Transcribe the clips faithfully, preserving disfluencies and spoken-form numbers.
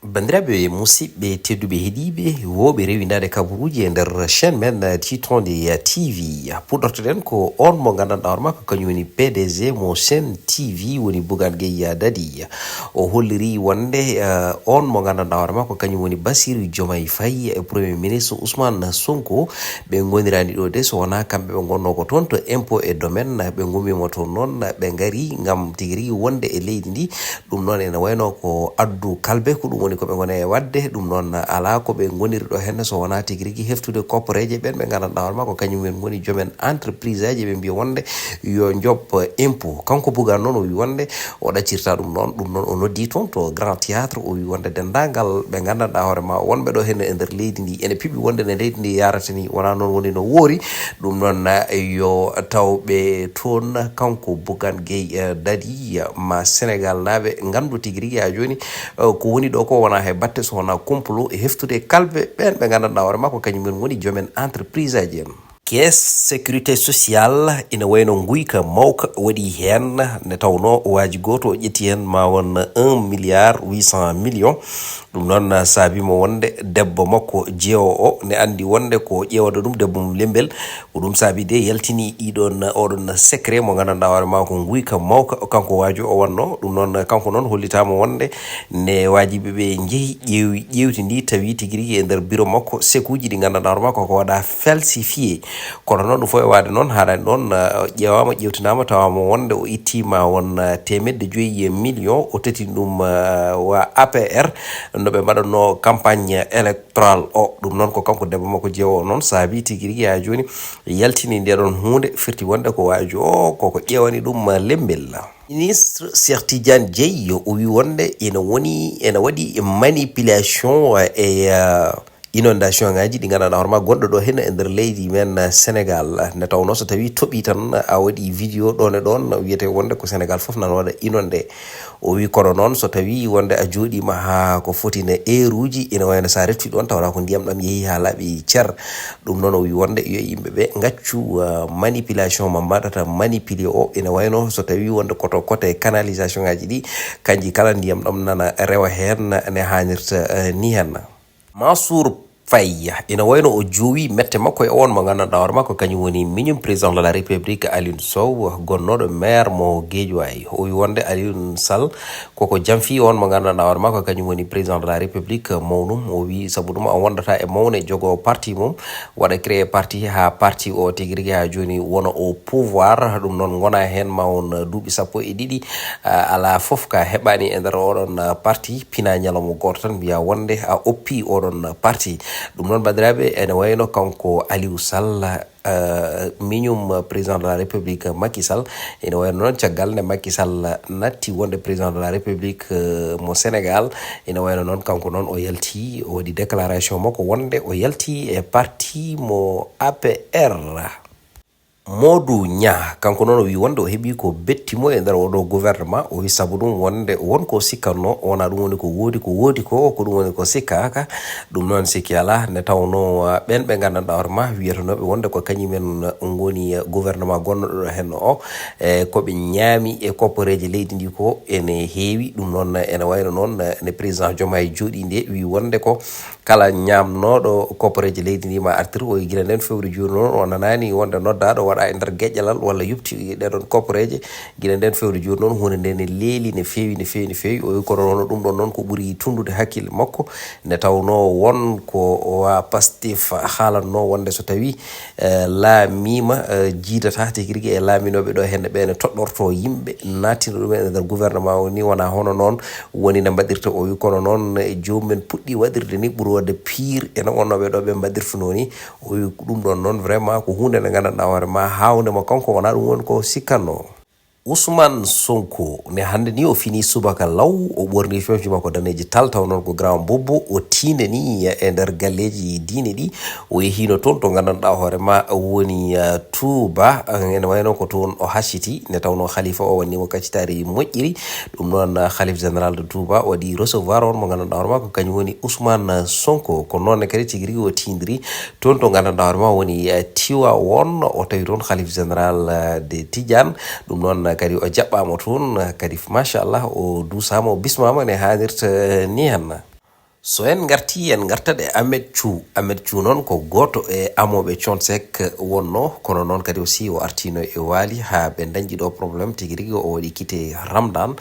Banndiraaɓe musidɓe tedduɓe heɗiiɓe, wooɓe rewindaade kabaruuji e nder chaîne men tiitonde T V. Puɗɗortoɗen ko on mo nganndanɗaa hoore makko, kañum woni P D G mo Sen T V, woni Bougane Gueye Dadi. O holliri wonde, eh, on mo nganndanɗaa hoore makko, kañum woni Bassirou Diomaye Faye e Premier Ministre Ousmane Sonko, ɓe ngonirani ɗo de, so wonaa kamɓe ɓe ngonnoo ko toon to impôt et domaine, ɓe ngummiima toon noon, ɓe ngari ngam tigi rigi wonde e leydi ndi. Ɗum noon ene wayno ko addu kalbe, ko ɗum woni ko ɓe ngoni e waɗde. Ɗum noon alaa ko ɓe ngoniri ɗo henne so wonaa tigi rigi heftude kopporeeje ɓeen ɓe nganndanɗaa hoore makko kañum en ngoni joomen entreprise aji, ɓe mbiya wonde yo njob impôt. Kanko Bougane noon o wi wonde o ɗaccirta ɗum noon. Ɗum noon o noddi toon to Grand Théâtre, o wi wonde denndaangal ɓe nganndanɗaa hoore ma wonɓe ɗo henne e nder leydi ndi ene piɓi wonde ne leydi ndi yarata ni, wonaa noon woni no woori. Ɗum noon, eh, yo taw ɓe toon, kanko Bougane Gueye, eh, Dadi, eh, ma Senegal naaɓe nganndu tigi rigi haa jooni, eh, ko woni ɗo ko wonaa he batte so wonaa complot e heftude kalbe ɓeen ɓe nganndanɗaa hoore makko kañum en ngoni joomen entreprise aji en. Caisse sécurité sociale ina wayno nguyka mawka waɗi heen, nde tawnoo waaji gooto o ƴetti heen ma won un milliard huit cent millions. Ɗum noon saabii mo wonde debbo makko jeewo o ne anndi wonde ko ƴeewata ɗum debbo mum lembel. Ko ɗum saabii de yaltini ɗiɗon, oɗon secret mo nganndanɗaa hoore ma ko nguyka mawka kanko waajo o wonno. Ɗum noon kanko noon hollitaama wonde ne waajiɓe ɓe njehi ƴeewi, ƴeewti ndi tawi tigi rigi e nder bureau makko sekuuji ɗi nganndanɗaa hoore ma ko waɗa falsifié. Kono noon ɗum fof e waade noon haɗani ɗoon, eh, ƴeewaama, ƴeewtinaama, tawaama wonde o ittiima won, eh, teemedde joyi million, o teti ɗum, eh, wa A P R no ɓe mbaɗatnoo campagne électorale o. Ɗum noon ko kanko debbo makko jeewo o noon saabii tigi rigi haa jooni yaltini nde ɗoon huunde, firti wonde ko waajo o koko ƴeewani ɗum, eh, lembel. Ministre Cheikh Tidiane Dièye o wi wonde ene woni, ene waɗi manipulation e, eh, inondation ngaji ɗi nganndanɗaa hoore ma gonɗo ɗo henne e nder leydi men, eh, Senegal. Nde tawnoo so tawi toɓi tan a waɗi vidéo ɗoon e ɗoon wiyete wonde ko Senegal fof nan waɗa inondé. O wi kono noon so tawi wonde a jooɗiima haa ko foti ne heure uji, ene wayno so a refti ɗoon tawata ko ndiyam ɗam yehi haa laaɓi cer. Ɗum noon o wi wonde yo yimɓe ɓe ngaccu, eh, manipulation mo mbaɗata manipulé o. Ene wayno so tawi wonde koto kote canalisation ngaji ɗi, kanji kala ndiyam ɗam nana rewa heen ne haanirta, eh, ni heen. Mansour Faye ina wayno o jowi mette makko e on mo nganndanɗaa hoore makko kañum woni miñum président de la République Aliou Sow, gonnooɗo maire mo Guédiawaye. O wi wonde Aliou Sall koko janfi on mo nganndanɗaa hoore makko kañum woni président de la République mawnum. O wi sabu ɗum a wondata e mawne jogo parti mum, waɗa créé parti haa parti o tigi rigi haa jooni wona o pouvoir. Ɗum noon ngona heen ma won duuɓi sappo e ɗiɗi, ah, alaa fof ka heɓaani e nder oɗon, ah, parti pina ñalawma gooto tan mbiya wonde a oppi oɗon parti. Ɗum noon banndiraaɓe ene wayno kanko Aliou Sall, eh, miñum président de la République Macky Sall, ene wayno noon caggal nde Macky Sall natti wonde président de la République, eh, mo Sénégal, ene wayno noon kanko noon o yalti, o waɗi déclaration makko wonde o yalti e parti mo A P R. Modou Niang, kanko noon o wi wonde o heɓi ko betti mo e nder oɗo gouvernement. O wi sabu ɗum wonde won ko sikkatno, wona ɗum woni ko woodi, ko woodi ko, ko ɗum woni ko sikkaka. Ɗum noon sikki alaa, nde tawno, ah, ɓen ɓe nganndanɗaa hoore ma wiyatanooɓe wonde ko kañum en ngoni, eh, gouvernement gonnoɗo ɗo heen o, e ko ɓe ñaami e kopporeeje leydi ndi ko ene heewi. Ɗum noon ene wayno noon, eh, nde président Diomaye jooɗi nde wi wonde ko kala ñaamnooɗo kopporeeje leydi ndi ma artir. O wi gila nden fewre jooni noon o nanaani wonde noddaaɗo waɗa e nder geƴƴalal walla yupti ɗeɗon kopporeeje. Gila nden fewre jooni noon huunde nde ne leeli, ne feewi, ne feewi, ne feewi. O wi kono noon ɗum ɗon noon ko ɓuri tundude hakkille makko, nde tawno won ko wa Pastef haalatno wonde so tawi, eh, laamiima, eh, jiidata tigi rigi e laaminooɓe ɗo henne ɓe ne toɗɗorto yimɓe, nattina ɗum en e nder gouvernement o ni wona hono noon woni no mbaɗirta. O wi kono noon, eh, joomum en puɗɗi waɗirde ni ɓuri waɗde pire e no wonnooɓe ɗo ɓe mbaɗirtunoo ni. O wi ɗum ɗon noon vraiment ko huunde nde nganndanɗaa hoore ma haawnde mo kanko wona ɗum woni ko sikkatno. Ousmane Sonko ne hannde ni o fini subaka law, o ɓorni fewji makko daneeji tal, taw noon ko grand boubou, o tiinde ni e nder galleeji diine ɗi. O yehiino toon to nganndanɗaa hoore ma woni, eh, Touba, eh, ene wayno ko toon o hasiti, nde tawno khalifa o wanni mo kaccitaari moƴƴiri. Ɗum noon, eh, khalife général de Touba waɗi recevoir on mo nganndanɗaa hoore ma ko kañum woni Ousmane Sonko. Ko noon ne kadi tigi rigi o tiindiri toon to nganndanɗaa hoore ma woni, eh, Tiwaawoon, o tawi toon khalife général, eh, de Tidiane. Ɗum noon kadi o jaɓɓaama toon, kadi machallah o duusaama, o bismaama ne haanirta, eh, ni henna. So en ngartii, en ngartat e Ahmed Thiou. Ahmed Thiou noon ko gooto e amooɓe Thione Seck wonnoo, kono noon kadi aussi o artiino e Waali haa ɓe ndañdi ɗo problème tigi rigi, o waɗi quitté Ramdan.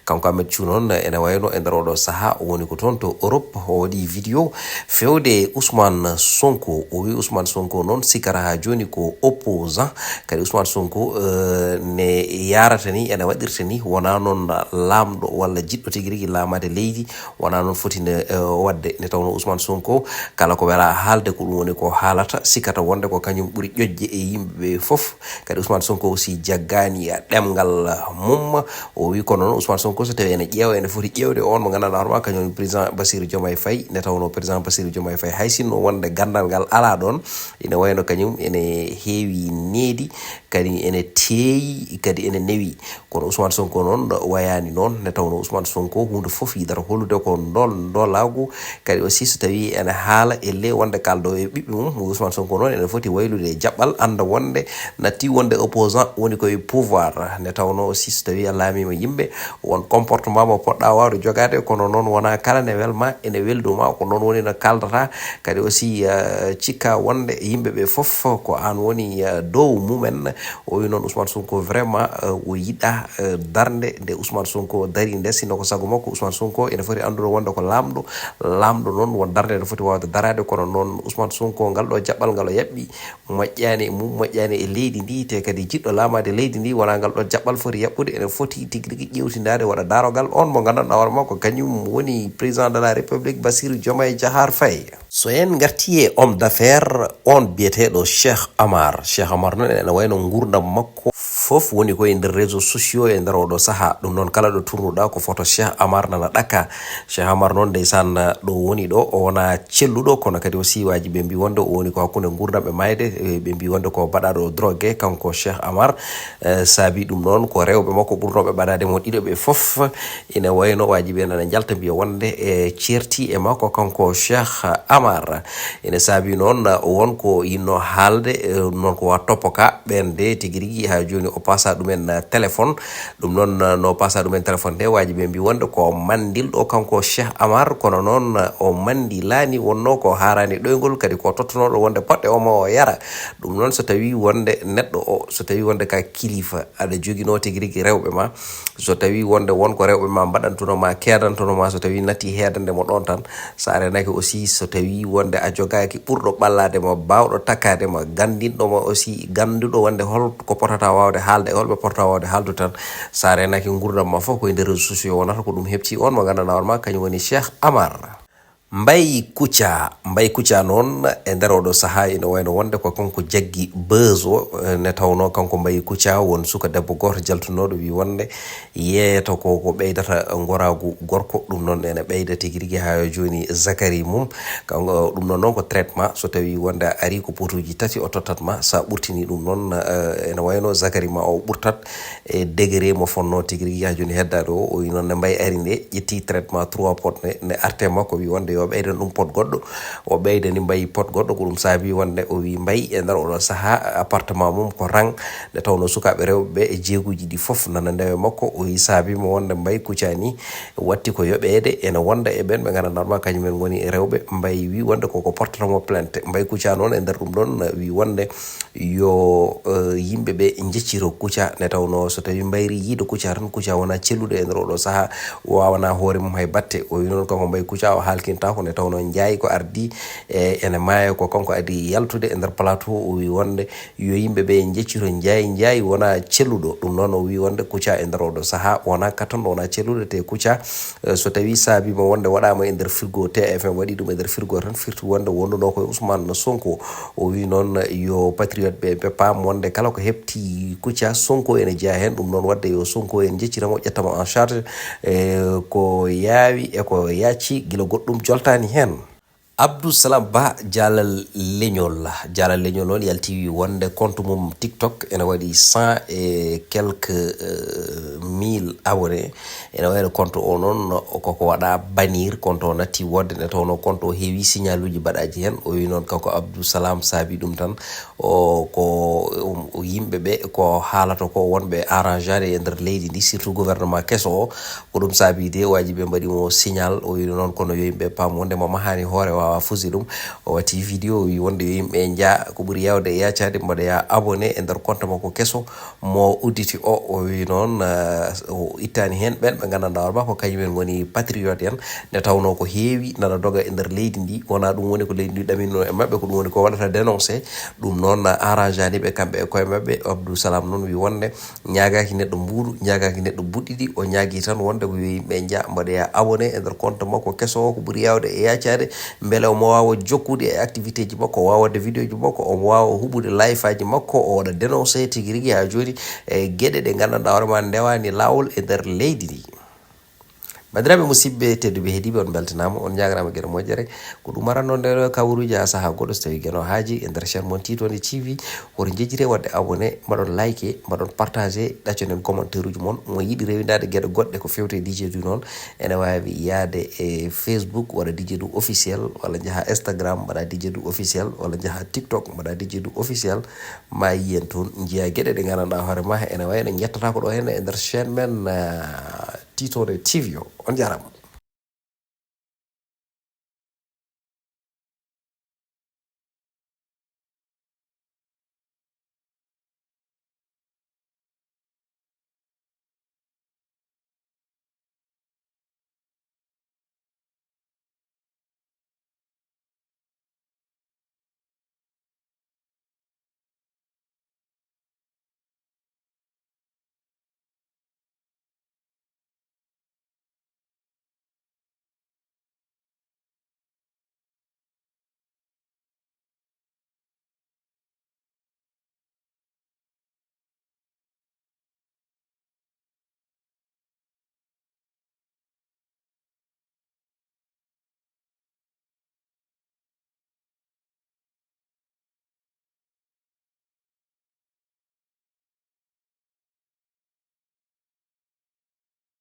Kanko Ahmed Thiou noon ene wayno e nder oɗo sahaa o woni ko toon to Europe, o waɗi vidéo fewde Ousmane Sonko. O wi Ousmane Sonko noon sikkata haa jooni ko opposant, kadi Ousmane Sonko eh, ne yarata ni, ene waɗirta ni, wonaa noon laamɗo walla jiɗɗo tigi rigi laamaade leydi, wonaa noon foti nde eh, waɗde. Nde tawnoo Ousmane Sonko kala ko welaa haalde ko ɗum woni ko haalata, sikkata wonde ko kañum ɓuri ƴoƴde e yimɓe ɓe fof. Kadi Ousmane Sonko aussi jaggaani ɗemngal mum. O wi kono noon Ousmane Sonko so tawii ene ƴeewa, ene foti ƴeewde oon mo nganndanɗaa hoore maa kañum woni président Bassirou Diomaye Faye. Nde tawnoo président Bassirou Diomaye Faye hay sinno wonde ganndal ngal alaa ɗoon, ene wayno kañum ene heewi needi, kadi ene teeyi, kadi ene newi. Kono Ousmane Sonko noon wayaani noon, nde tawnoo Ousmane Sonko huunde fof yidata hollude ko ndol ndolaagu. Kadi aussi so tawii ene haala e le wonde kaaldo e ɓiɓɓe mum, Ousmane Sonko noon ene foti waylude e jaɓɓal, annda wonde natti wonde opposant woni koye pouvoir. Nde tawnoo aussi so tawii a laamiima yimɓe, won comportement mo poɗɗa waawde jogaade, kono noon wonaa kala ne welma ene welduma, ko noon woni no kaaldata. Kadi aussi eh, cikka wonde yimɓe ɓe fof ko aan woni eh, dow mumen. O wi noon Ousmane Sonko vraiment eh, o yiɗa eh, darnde nde Ousmane Sonko dari nde, sinno ko sago makko Ousmane Sonko ene foti anndude wonde ko laamɗo, laamɗo noon won darnde nde foti waawde daraade, kono noon Ousmane Sonko ngal ɗo jaɓɓal ngal o yaɓɓi moƴƴaani e mum, moƴƴaani e leydi ndi, te kadi jiɗɗo laamaade leydi ndi wonaa ngal ɗo jaɓɓal foti yaɓɓude, ene foti tigi rigi ƴeewtindaade, waɗa daarogal oon mo nganndanɗaa hoore maa ko kañum woni président de la République Bassirou Diomaye Diakhar Faye. So en ngartii e homme d'affaires on biyeteeɗo Cheikh Amar. Cheikh Amar noon ene wayno nguurndam makko fof woni ko e nder réseaux sociaux e nder oɗo sahaa. Ɗum noon kala ɗo turnuɗaa ko photo Cheikh Amar nana ɗaka. Cheikh Amar noon ndeysaan ɗo woni ɗo o wonaa celluɗo, kono kadi aussi waaji ɓe mbi wonde o woni ko hakkunde nguurndam e maayde. E ɓe mbi wonde ko baɗaaɗo drogue kanko Cheikh Amar. Eh, saabi ɗum noon ko rewɓe makko ɓurnooɓe ɓadaade mo ɗiɗo ɓe fof. Ina wayno waaji ɓe nana njalta mbiya wonde e ceerti e makko kanko Cheikh Amar. Ina saabi noon won ko yinno haalde eh, noon ko wa toppo ka ɓen de tigi rigi haa jooni o pasa ɗumen eh, téléphone. Ɗum noon eh, no pasa ɗumen téléphone de waaji ɓe mbi wonde ko mandilɗo kanko Cheikh Amar, kono noon eh, o mandilaani, wonno ko haarani ɗoygol, kadi ko tottanooɗo wonde poɗɗe o ma o yara. Ɗum noon so tawi wonde neɗɗo o so tawi wonde ka kilifa aɗa joginoo tigi rigi rewɓe ma, so tawi wonde won ko rewɓe ma mbaɗantuno ma, keedantuno ma, so tawi natti heedande mo ɗon tan, sa renaki aussi so tawi wonde a jogaaki ɓurɗo ɓallaade ma, baawɗo takkaade ma, ganndinɗo ma aussi, gannduɗo wonde hol ko potata waawde haalde e holɓe potata waawde haaldude tan, sa renaki nguurndam ma fof koye nder réseaux sociaux wonata, ko ɗum heɓti on mo nganndanɗaa hoore ma kañum woni Cheikh Amar. Mbaye Kouthia. Mbaye Kouthia noon e nder oɗo sahaa ina wayno wonde ko kanko jaggi buzz o, eh, nde tawnoo kanko Mbaye Kouthia won suka debbo gooto jaltunooɗo wi wonde yeeyata ko ko ɓeydata ngoraagu gorko, ɗum noon ene ɓeyda tigi rigi haa jooni zakari mum. Kanko ɗum noon noon ko traitement, so tawi wonde a ari ko potuuji tati o tottat ma, sa ɓurtini ɗum noon eh, ene wayno zakari ma o ɓurtat e degré mo fonnoo tigi rigi haa jooni heddaade o. O wi noon ne Mbaye ari nde ƴetti traitement trois pot ne, ne arte makko wi wonde yo ɓeydan ɗum pot goɗɗo. O ɓeydani Mbaye pot goɗɗo, ko ɗum saabi wonde o wi Mbaye e nder oɗo sahaa appartement mum ko rang, nde tawnoo sukaaɓe rewɓe ɓe e jeeguuji ɗi fof nana ndewe makko. O wi saabi mo wonde Mbaye Kouthia ni watti ko yoɓeede ene wonda e ɓen ɓe nganndanɗaa ma kañum en ngoni rewɓe. Mbaye wi wonde koko portata mo plainte. Mbaye Kouthia noon e nder ɗum ɗon wi wonde yo eh, yimɓe ɓe njecciro Kouthia, nde tawnoo so tawi mbayri yiide Kouthia tan, Kouthia wona celluɗo e nder oɗo sahaa, o wawana hoore mum hay batte. O wi noon kanko Mbaye Kouthia o haalkintaako, nde tawnoo Ndiaye ko ardi e ene maaya ko kanko adi yaltude e nder plateau. O wi wonde yo yimɓe ɓe njecciro Ndiaye, Ndiaye wona celluɗo. Ɗum noon o wi wonde Kouthia e nder oɗo sahaa wona katanɗo, wona celluɗo, te Kouthia eh, so tawi saabiima wonde waɗaama e nder frigo, T F M waɗi ɗum e nder frigo tan, firti wonde wonduno ko e Ousmane Sonko. O wi noon yo patriote ɓe ɓe paam wonde kala ko heɓti Kouthia, Sonko ene jeyaa heen. Ɗum noon waɗde yo Sonko en njeccita mo, ƴetta mo en charge e ko yaawi e ko yaaci, gila goɗɗum joltaani heen. Abdou Salam Ba, jaalal leñol. Jaalal leñol noon yalti wonde compte mum TikTok ene waɗi cent et quelques euh, mille abonnés. Ene wayno compte o noon koko waɗa bannir, compte o natti wodde nde tawno compte o heewi signaluji baɗaji heen. O wi noon kanko Abdou Salam saabi ɗum tan o ko um, yimɓe ɓe ko haalata ko wonɓe arrangade e nder leydi ndi, surtout gouvernement keso o. Ko ɗum saabi de waji ɓe mbaɗi mo signal, o wino noon kono yo yimɓe paam wonde mo mahani hoore wawa fusi ɗum. O wati vidéo o wi wonde yo yimɓe nja ko ɓuri yawde e yacade mbaɗoya abonné e nder compte makko keso mo udditi o. O wi noon uh, o ittani heen ɓen ɓe nganndanɗa hoore makko kañumen ngoni patriote en. Nde tawno ko heewi nana doga e nder leydi ndi, wona ɗum woni ko leydi ndi ɗaminno e maɓɓe, ko ɗum woni ko waɗata dénoncé. Ɗum noon arrangani ɓe kamɓe e koye maɓɓe. Abdou Salam noon wi wonde ñaagaki neɗɗo mbuuɗu, ñaagaki neɗɗo buɗɗiɗi. O ñaagi tan wonde ko yo yimɓe nja mbaɗoya abonné e nder compte makko keso o ko ɓuri yawde e yacade, mbele omo wawa jokkude e activité ji makko, o wawa wadde vidéo ji makko, omo wawa huɓude live aji makko, o waɗa dénoncé tigi rigi ha joni e geɗe ɗe nganndanɗa hoore ma ndewani lawol e nder leydi ndi. Bandiraɓe musidɓe tedduɓe heeɗiɓe, on beltanama, on ñagarama geɗe moƴƴere. Ko ɗum aranno nde ɗo kawruji ha saaha goɗɗo so tawi geno haaji e nder chaîne mon Titone T V. Woto jejjire wadde abonné, mbaɗon like, mbaɗon partagé, ɗacconen commentaire uji mon. Mo yiɗi rewindade geɗe goɗɗe ko fewte D J du noon, ene wawi yaade e Facebook walla D J du officiel, walla jaaha Instagram mbaɗa D J du officiel, walla jaaha TikTok mbaɗa D J du officiel. Ma yiyen toon, jiya geɗe ɗe nganndanɗa hoore ma ene wayno jettata ko ɗo henne e nder chaîne men ah, Titone T V o. On jarama.